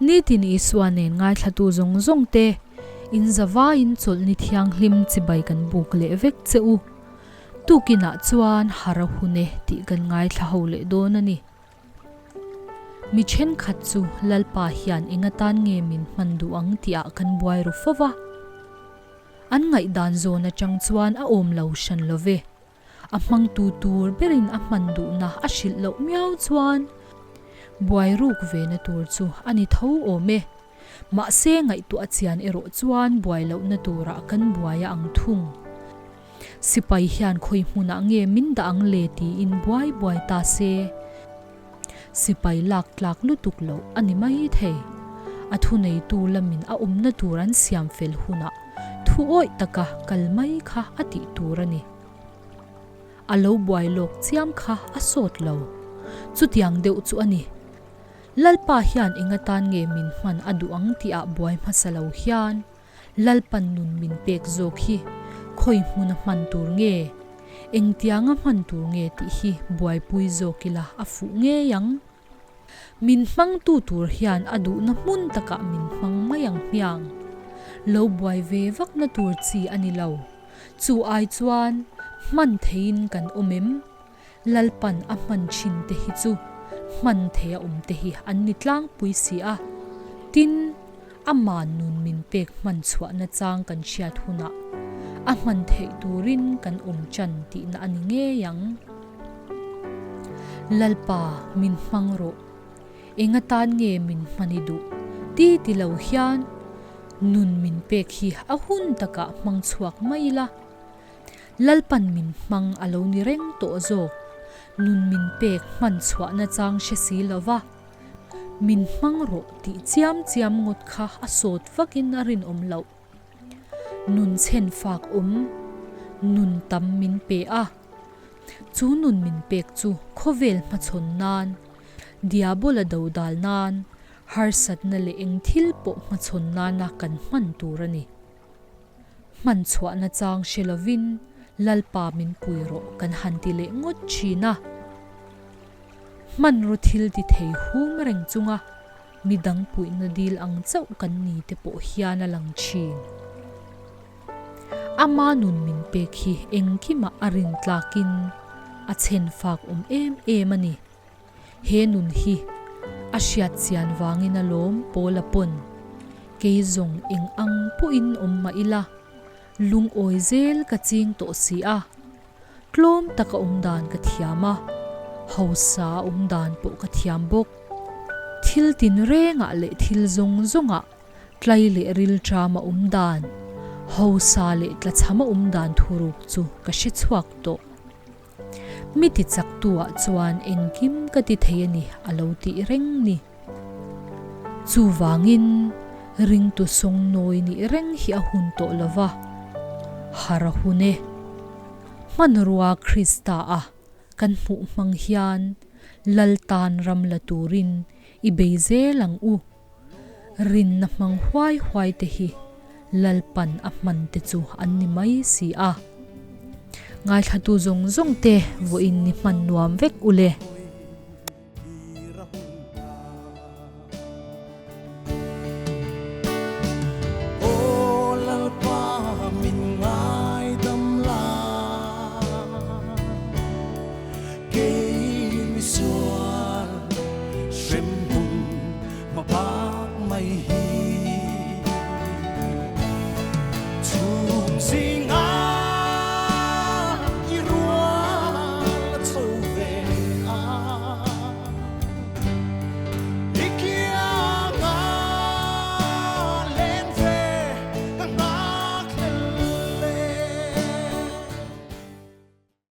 Nitin Isua nen ngaithlatu zawng zawng te, in zavaiin chawlhni thianghlim chibai kan buk leh vek che u. Tukinah chuan har a hun e tih kan ngaithla ho leh dawn a ni. Mi thenkhat chu Lalpa hian eng atan nge min hman duh ang tihah kan buai ru fo va. An ngaihdan zawn atang chuan a awm lo hran lo ve. A hmangtu tur berin a hman duhna a hrilh loh miau chuan buai ruk vena tur chu a ni tho awm e. Mahse ngaihtuah chian erawh chuan buai lohna turah kan buai a ang thung. Sipai hian khawi hmunah nge min dah ang le tiin buai buai ta se. Sipai lak tlak lutuk loh a ni mai thei. A thuneitu lamin a awmna tur an siam fel hunah thu awih taka kal mai kha a tih tur a ni. A lo buai lawk chiam kha a sawt lo. Chutiang deuh chu a ni. Lalpa hian eng atan nge min hman a duh ang tih ah buai hmasa lo hian Lalpan nun min pek zawk hi khawi hmuna hman tur nge, engtianga hman tur nge tih hi buaipui zawk ila a fuh ngei ang. Min hmangtu tur hian a duhna hmun takah min hmang mai ang hmiang. Lo buai ve vakna tur chi a ni lo. Chu ai chuan hman theiin kan awm em? Lalpan a hman thin te hi chu hman thei a awm te hi an ni tlangpui si a. Tin, ama nun min pek hman chhuahna chang kan hriat hunah a hman theih turin kan awm chan tihna a ni ngei ang. Lalpa min hmang rawh. Eng atan nge min hman i duh? Ti ti lo hian nun min pek hi a hun takah hmang chhuak mai ila. Lalpan min hmang a lo ni reng tawh zawk. Nun min pek hman chhuahna chang hre si lo va. Min hmang rawh tih chiam chiam ngawt kha a sawt vakin a rinawm loh. Nun chhen fak awm, nun tam min pe a. Chu nun min pek chu khawvel hmachhawn nan, diabola dodal nan, harsatna leh eng thil pawh hmachhawn nana kan hman tur a ni. Hman chhuahna chang hre lovin Lalpa min pui rawh kan han ti leh ngawt thin a. Hmanraw thil ti thei hum reng chunga midang puihna dil ang chauh kan ni te pawh hian a lang thin. Ama nun min pek hi engkimah a rin tlakin a chhen fak awm em em a ni. He nun hi a hriat chian vangin alawm Paula pawn kei zawng eng ang pawhin awm mah ila, lungawi zel ka ching tawh si a. Tlawm taka awm dan ka thiam a, hausa a awm dan pawh ka thiam bawk. Thil tinrengah leh thil zawng zawngah tlai leh rilṭama awm dan, hausa leh tlachhama awm dan thuruk chu ka hre chhuak tawh. Mi ti chaktuah chuan engkim ka ti thei a ni a lo tih reng ni. Chuvangin ringtu sawngnawi nih reng hi a hun tawh lo va, har a hun e. Hmanrua Krista a kan hmuh hmang hian Lal tan ram la turin i bei zel ang u. Rinna hmang huai huai te hi Lalpan a hman te chu an ni mai si a. Ngaithlatu zawng zawng te vawiin ni hman nuam vek u le.